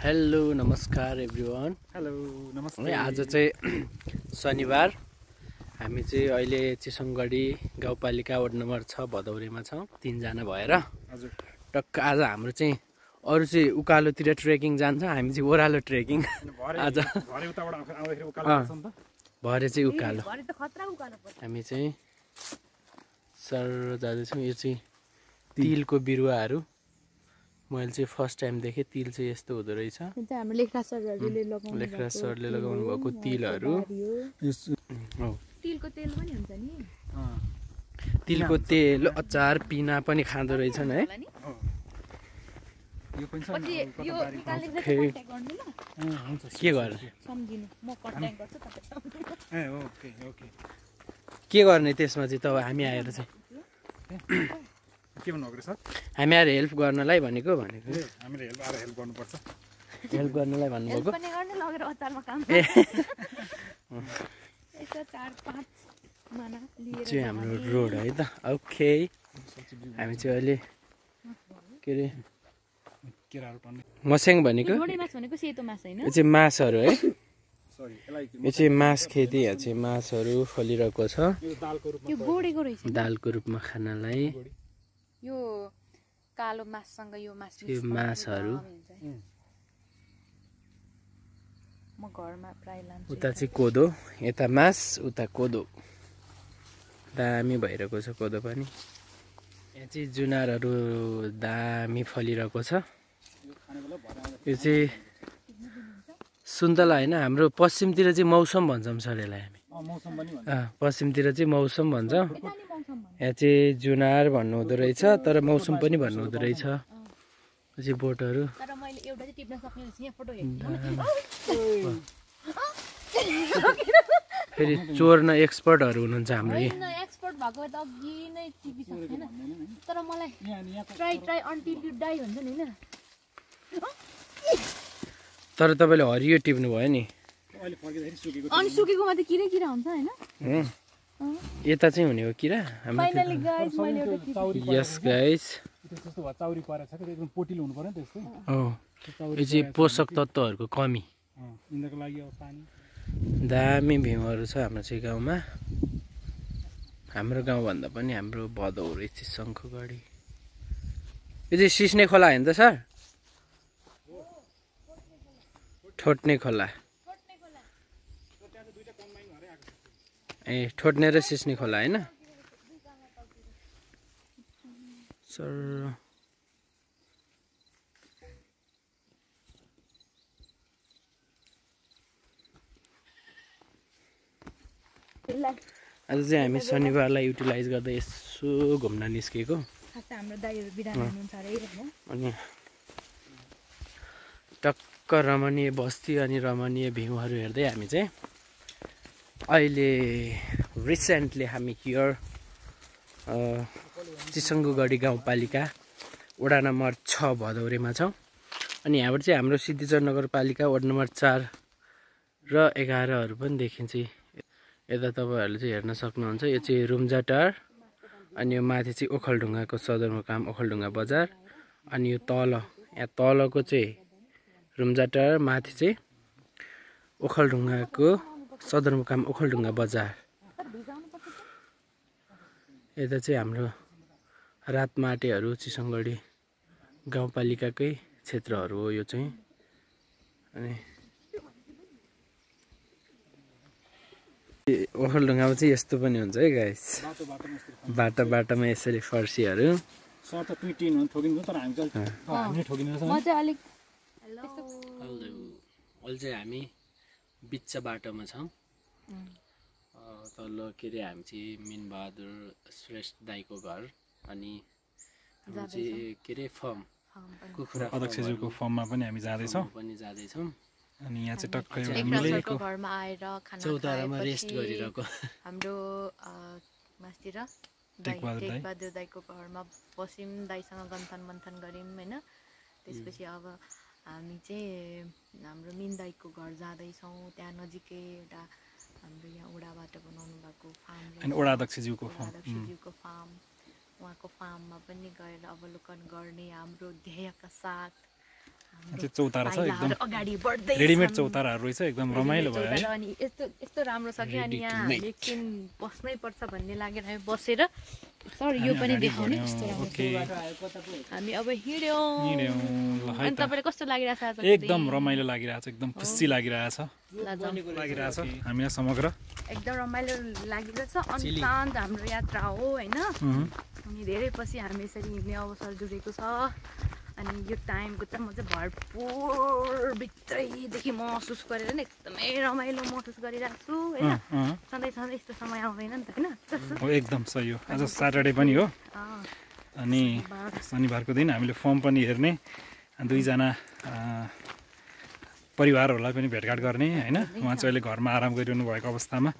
Hello नमस्कार everyone. Hello नमस्ते। आज चाहिँ शनिबार हामी चाहिँ अहिले चिसङगढी गाउँपालिका वार्ड नम्बर 6 भदौरेमा छौँ। 3 जना भएर हजुर टक्क आज हाम्रो चाहिँ अरू चाहिँ उकालोतिर ट्रेकिङ जान्छ, हामी चाहिँ ओह्रालो ट्रेकिङ आज भरे चाहिँ उकालो हामी चाहिँ सर जाँदैछौँ। यो चाहिँ तिलको बिरुवाहरू मैले चाहिँ फर्स्ट टाइम देखेँ। तिल चाहिँ यस्तो हुँदो रहेछ। लेखराज सरले लगाउनु भएको तिलहरू। तिलको तेल पनि हुन्छ नि। तिलको तेल अचार पिना पनि खाँदो रहेछन् है। के गर्ने त्यसमा चाहिँ तब हामी आएर चाहिँ के भन्नुभएको रहेछ? हामी आएर हेल्प गर्नलाई भनेको हामीले हेल्प गर्नुपर्छ। हेल्प गर्नलाई भन्नुभएको। चाहिँ हाम्रो रोड है त। ओके हामी चाहिँ अहिले के अरे मस्याङ भनेको यो चाहिँ मासहरू है। यो चाहिँ मास खेती। यहाँ चाहिँ मासहरू फलिरहेको छ दालको रूपमा खानलाई। यो कालो माससँग यो मास यो मासहरू म घरमा प्राय लान्छु। उता चाहिँ कोदो, यता मास उता कोदो। दामी भइरहेको छ कोदो पनि। यहाँ चाहिँ जुनारहरू दामी फलिरहेको छ। यो चाहिँ सुन्तला होइन, हाम्रो पश्चिमतिर चाहिँ मौसम भन्छौँ सर यसलाई हामी। पश्चिमतिर चाहिँ मौसम भन्छौँ। यहाँ चाहिँ जुनार भन्नु हुँदो रहेछ, तर मौसम पनि भन्नु हुँदो रहेछ। चाहिँ बोटहरू फेरि चोर्न एक्सपर्टहरू हुनुहुन्छ हाम्रो। एक्सपर्ट भएको त अघि नै टिपिसक्यो हैन, तर मलाई ट्राई अन्टिल यु डाई हुन्छ नि हैन। तर तपाईले हरियो टिप्नु भयो नि। अनि सुकेकोमा त किरा हुन्छ हैन। यता चाहिँ हुने हो किरा। फाइनली गाइस मैले एउटा यस गाइस त्यस्तो भए चाउरी परेछ के एकदम पोटिलो हुनु पर्यो त्यस्तो। यो चाहिँ पोषक तत्त्वहरूको कमी। इन्द्रको लागि अब पानी दामी भ्यूहरू छ हाम्रो चाहिँ गाउँमा। हाम्रो गाउँ भन्दा पनि हाम्रो भदौरे चिसङगढी। यो चाहिँ सिस्ने खोला होइन त सर? ठोट्ने खोला। ए ठोट्ने र सिस्ने खोला होइन सर? आज चाहिँ हामी शनिबारलाई युटिलाइज गर्दा यसो घुम्न निस्केको। हाम्रो दाइहरु बिरामी हुनुहुन्छ रे हैन। अनि टक्क रमणीय बस्ती अनि रमणीय भ्यूहरू हेर्दै हामी चाहिँ अहिले रिसेन्टली हामी हियर चिसङगढी गाउँपालिका वडा नम्बर 6 भदौरेमा छौँ। अनि यहाँबाट चाहिँ हाम्रो सिद्धिचर नगरपालिका वार्ड नम्बर 4 र 11हरू पनि देखिन्छ। यता तपाईँहरूले चाहिँ हेर्न सक्नुहुन्छ। यो चाहिँ रुम्जाटार अनि यो माथि चाहिँ ओखलढुङ्गाको सदरमुकाम ओखलढुङ्गा बजार। अनि यो तल यहाँ तलको चाहिँ रुम्जाटार, माथि चाहिँ ओखलढुङ्गाको सदरमुकाम ओखलढुङ्गा बजार। यता चाहिँ हाम्रो रातमाटेहरू चिसङगढी गाउँपालिकाकै क्षेत्रहरू हो यो चाहिँ। अनि ओखलढुङ्गामा चाहिँ यस्तो पनि हुन्छ है गाइस। बाटोमा यसरी फर्सीहरू अहिले चाहिँ हामी बिच्चा बाटोमा छौँ। तल के अरे हामी चाहिँ मिनबहादुर श्रेष्ठ दाईको घर अनि हामी चाहिँ के अरे फर्म कुखुरा अध्यक्षज्यूको फर्ममा पनि हामी जाँदैछौँ। अनि यहाँ चाहिँ टक्क मिलेको घरमा आएर खाना चौतारामा रेस्ट गरिरहेको हाम्रो मास्तिर टेकबहादुर दाईको घरमा बस्यौँ। दाईसँग गन्थन गऱ्यौँ हैन। त्यसपछि अब हामी चाहिँ हाम्रो मिन दाईको घर जाँदैछौँ। त्यहाँ नजिकै एउटा हाम्रो यहाँ ओडाबाट बनाउनु भएको फार्म अनि ओडा अध्यक्षज्यूको फार्म उहाँको फार्ममा पनि गएर अवलोकन गर्ने हाम्रो ध्येयका साथ चौतारा छ एकदम अगाडि बढ्दै रेडिमेड चौताराहरू रहेछ एकदम रमाइलो भयो है अनि यस्तो यस्तो राम्रो छ कि अनि यहाँ एकछिन बस्नै पर्छ भन्ने लागेर हामी बसेर सर यो पनि देखाउने कस्तो राम्रो हामी अब हिँड्यौँ अनि तपाईँलाई कस्तो लागिरहेछ आज एकदम रमाइलो लागिरहेछ एकदम खुसी लागिरहेछ हामीलाई समग्र एकदम रमाइलो लागिरहेछ अनि शान्त हाम्रो यात्रा हो होइन अनि धेरै पछि हामी यसरी हिँड्ने अवसर जुरेको छ अनि यो टाइमको चाहिँ म चाहिँ भरपुर भित्रैदेखि महसुस गरेर नि एकदमै रमाइलो महसुस गरिरहेको छु होइन सधैँ सधैँ यस्तो समय आउँदैन नि त होइन एकदम सही हो आज सैटरडे पनि हो अनि शनिबारको दिन हामीले फर्म पनि हेर्ने दुईजना परिवारहरूलाई पनि भेटघाट गर्ने होइन उहाँ चाहिँ अहिले घरमा आराम गरिरहनु भएको अवस्थामा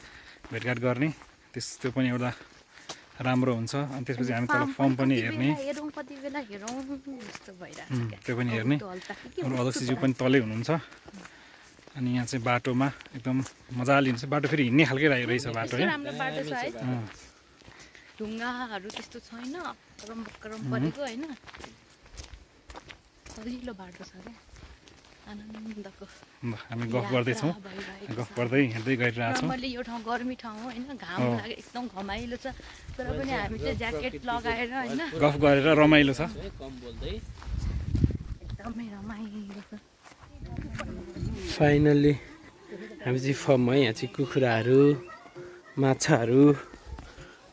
भेटघाट गर्ने त्यो पनि एउटा राम्रो हुन्छ अनि त्यसपछि हामी तल फर्म पनि हेर्ने त्यो पनि हेर्ने हाम्रो अध्यक्षज्यू पनि तलै हुनुहुन्छ अनि यहाँ चाहिँ बाटोमा एकदम मजा लिन्छ बाटो फेरि हिँड्ने खालकै रहेछ बाटो है ढुङ्गाहरू त्यस्तो छैन रम परेको होइन सजिलो बाटो छ क्या आनन्दको हामी गफ गर्दैछौँ गफ गर्दै हिँड्दै गइरहेछौँ मैले यो ठाउँ गर्मी ठाउँ हो होइन घाम लाग्यो एकदम घमाइलो छ तर पनि हामी चाहिँ ज्याकेट लगाएर होइन गफ गरेर रमाइलो छ एकदमै रमाइलो छ फाइनल्ली हामी चाहिँ फर्ममा यहाँ चाहिँ कुखुराहरू माछाहरू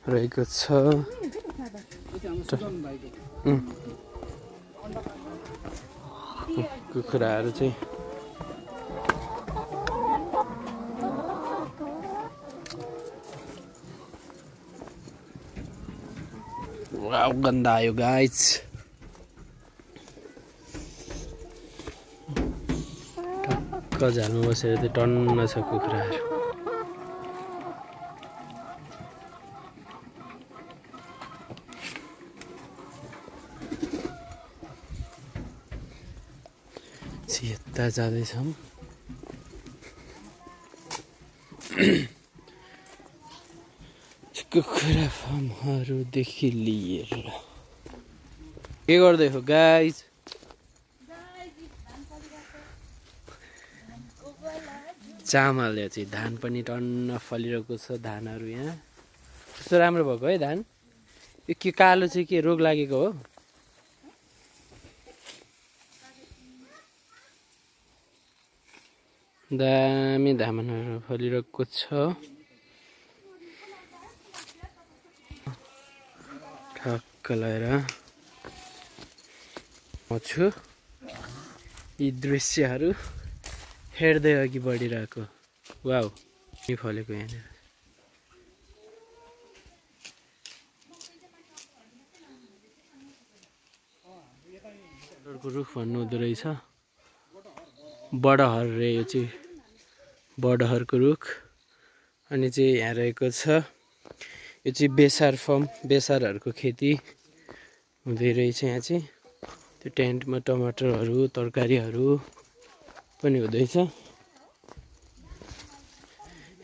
रहेको छ कुखुराहरू चाहिँ वाउ गन्दा आयो गाइज टक्क झालमा बसेर चाहिँ टन्न छ कुखुराहरू यता जाँदैछौँ कुखुरा फार्महरूदेखि लिएर के गर्दै हो गाइज चामलले चाहिँ धान पनि टन्न फलिरहेको छ धानहरू यहाँ कस्तो राम्रो भएको है धान यो के कालो चाहिँ के रोग लागेको हो दामी धानहरू फलिरहेको छ ठक्क लगाएर म छु यी दृश्यहरू हेर्दै अघि बढिरहेको वाउ फलेको यहाँनिर रुख भन्नु हुँदो रहेछ बडहर रे यो चाहिँ बडहरको रुख अनि चाहिँ यहाँ रहेको छ यो चाहिँ बेसार फर्म बेसारहरूको खेती हुँदै रहेछ यहाँ चाहिँ त्यो टेन्टमा टमाटरहरू तरकारीहरू पनि हुँदैछ यो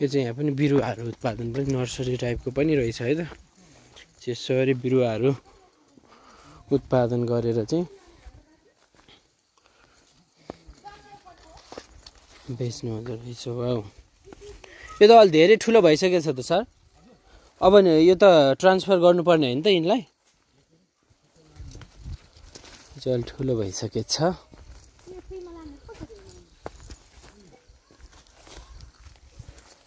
चाहिँ यहाँ पनि बिरुवाहरू उत्पादन पनि नर्सरी टाइपको पनि रहेछ है त यसरी बिरुवाहरू उत्पादन गरेर चाहिँ बेच्नु हुँदो रहेछ वाउ यो त अलि धेरै ठुलो भइसकेको छ त सर अब नि यो त ट्रान्सफर गर्नुपर्ने होइन त यिनलाई चाहिँ अलि ठुलो भइसकेको छ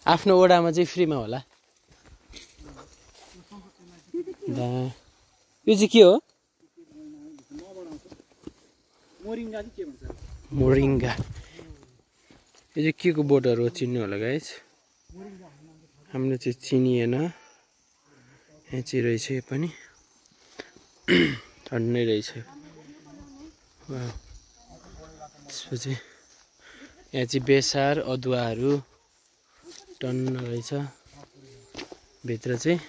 आफ्नो ओडामा चाहिँ फ्रीमा होला यो चाहिँ के हो मोरिङ्गा यो चाहिँ के को बोटहरू हो चिन्नु होला गाइस हाम्रो चाहिँ चिनिएन यहाँ चाहिँ रहेछ यो पनि ठन्नै रहेछ त्यसपछि यहाँ चाहिँ बेसार अदुवाहरू टन्न रहेछ भित्र चाहिँ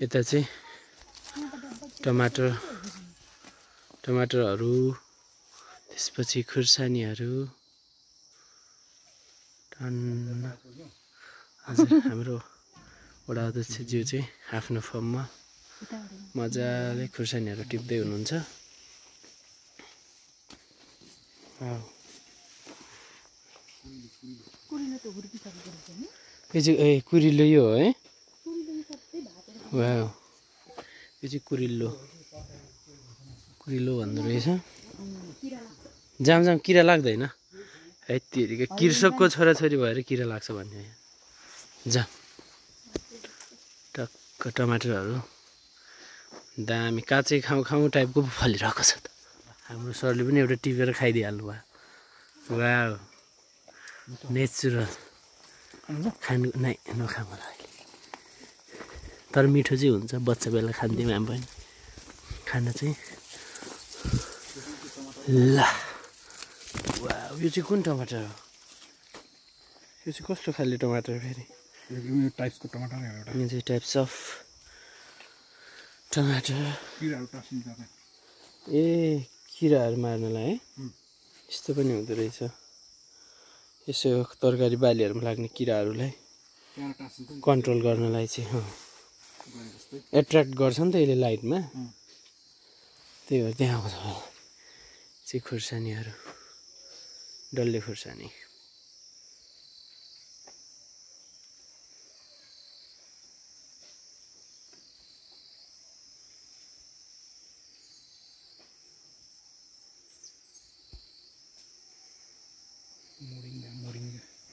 यता चाहिँ टमाटरहरू त्यसपछि खुर्सानीहरू टन्न हजुर हाम्रो वडा अध्यक्षज्यू चाहिँ आफ्नो फर्ममा मजाले खुर्सानीहरू टिप्दै हुनुहुन्छ यो चाहिँ कुरिलो यो हो है वाउ यो चाहिँ कुरिलो भन्दो रहेछ जाम किरा लाग्दैन है त्यतिकै कृषकको छोराछोरी भएर किरा लाग्छ भन्ने जाम टक्क टमाटरहरू दामी काँचै खाउँ टाइपको फलिरहेको छ त हाम्रो सरले पनि एउटा टिपेर खाइदिइहाल्नु भयो वाउ नेचुरल खानु नै नखाऊँ होला अहिले तर मिठो चाहिँ हुन्छ बच्चा बेला खान्थ्यौँ हामी पनि खाना चाहिँ ल वाउ यो चाहिँ कुन टमाटर हो यो चाहिँ कस्तो खाले टमाटर फेरि टाइप्सको टमाटर यो चाहिँ टाइप्स अफ टमाटर ए किराहरू मार्नलाई है यस्तो पनि हुँदो रहेछ यसो तरकारी बालीहरूमा लाग्ने किराहरूलाई कन्ट्रोल गर्नलाई चाहिँ एट्र्याक्ट गर्छ नि त यसले लाइटमा त्यही भएर त्यहाँ आउँछ चाहिँ खुर्सानीहरू डल्ले खुर्सानी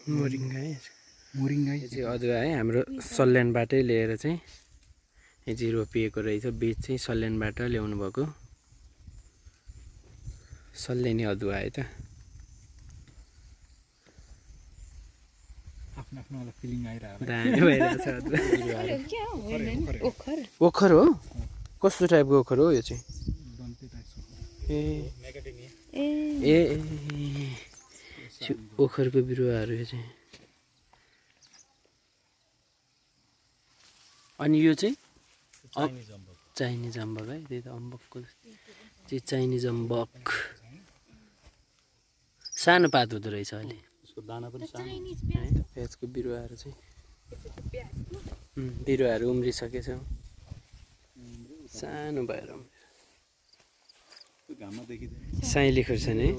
मोरिङ्गा यो चाहिँ अदुवा है हाम्रो सल्यानबाटै लिएर चाहिँ यो चाहिँ रोपिएको रहेछ बीज चाहिँ सल्यानबाट ल्याउनु भएको सल्यानी अदुवा है त दामी भइरहेछ ओखर हो कस्तो टाइपको ओखर हो यो चाहिँ ए ओखरको बिरुवाहरू यो चाहिँ अनि यो चाहिँ चाइनिज अम्बक है त्यही त अम्बकको चाहिँ चाइनिज अम्बक सानो पात हुँदो रहेछ अहिले उसको दाना पनि सानो है प्याजको बिरुवाहरू चाहिँ बिरुवाहरू उम्रिसकेछ सानो भएर साइली खुर्सानी है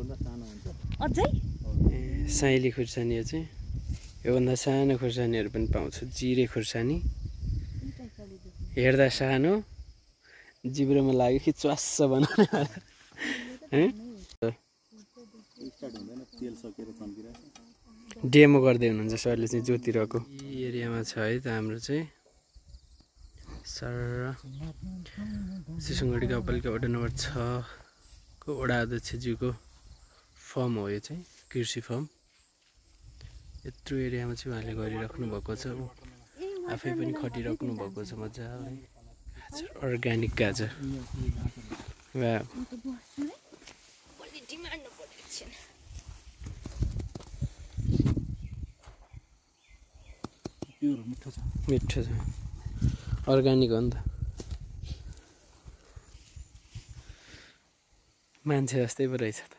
साइली खुर्सानी यो चाहिँ योभन्दा सानो खुर्सानीहरू पनि पाउँछ जिरे खुर्सानी हेर्दा सानो जिब्रोमा लाग्यो कि च्वास्स बनाउने है डेमो गर्दै हुनुहुन्छ सरले चाहिँ ज्योतिरको एरियामा छ है त हाम्रो चाहिँ सर सिसुङगढी गाउँपालिका वडा नम्बर 6 को वडा अध्यक्षज्यूको फर्म हो यो चाहिँ कृषि फर्म यत्रो एरियामा चाहिँ उहाँले गरिराख्नु भएको छ आफै पनि खटिराख्नु भएको छ मजाले गाजर अर्ग्यानिक गाजर वाह मिठो छ अर्ग्यानिक हो नि त मान्छे जस्तै पो रहेछ त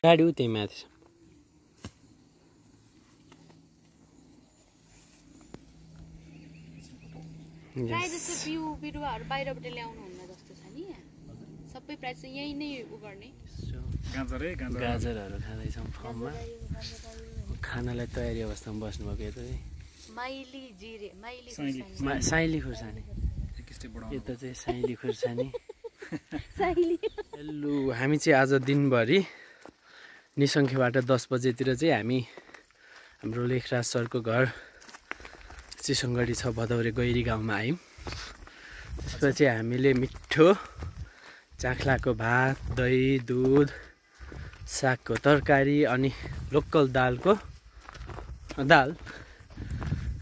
गाडी उ त्यही माथि छ प्रायः जस्तो बिउ बिरुवाहरू बाहिरबाट ल्याउनु हुन्न जस्तो छ नि सबै प्रायः चाहिँ यही नै उ गर्ने गाजरहरू खाँदैछौँ फर्ममा खानालाई तयारी अवस्थामा बस्नुभएको यता चाहिँ साइली खुर्सानी यता चाहिँ साइली खुर्सानी हेलो हामी चाहिँ आज दिनभरि निसङ्खेबाट 10 बजेतिर चाहिँ हामी हाम्रो लेखराज सरको घर सिसुङगढी 6 भदौरे गैरी गाउँमा आयौँ त्यसपछि हामीले मिठो चाख्लाको भात दही दुध सागको तरकारी अनि लोकल दाल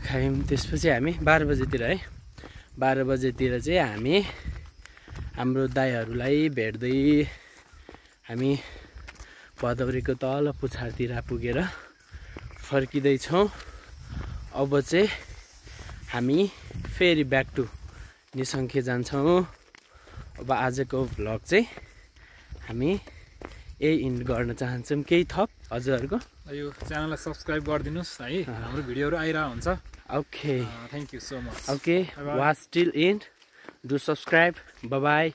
खायौँ त्यसपछि हामी 12 बजेतिर है 12 बजेतिर चाहिँ हामी हाम्रो दाइहरूलाई भेट्दै हामी भदौरेको तल पुछारतिर पुगेर फर्किँदैछौँ अब चाहिँ हामी फेरि ब्याक टु निसङ्खे जान्छौँ अब आजको भ्लग चाहिँ हामी यही इन्ड गर्न चाहन्छौँ केही थप हजुरहरूको यो च्यानललाई सब्सक्राइब गरिदिनुहोस् है हाम्रो भिडियोहरू आइरहेको हुन्छ okay thank you so much okay watch till end do subscribe by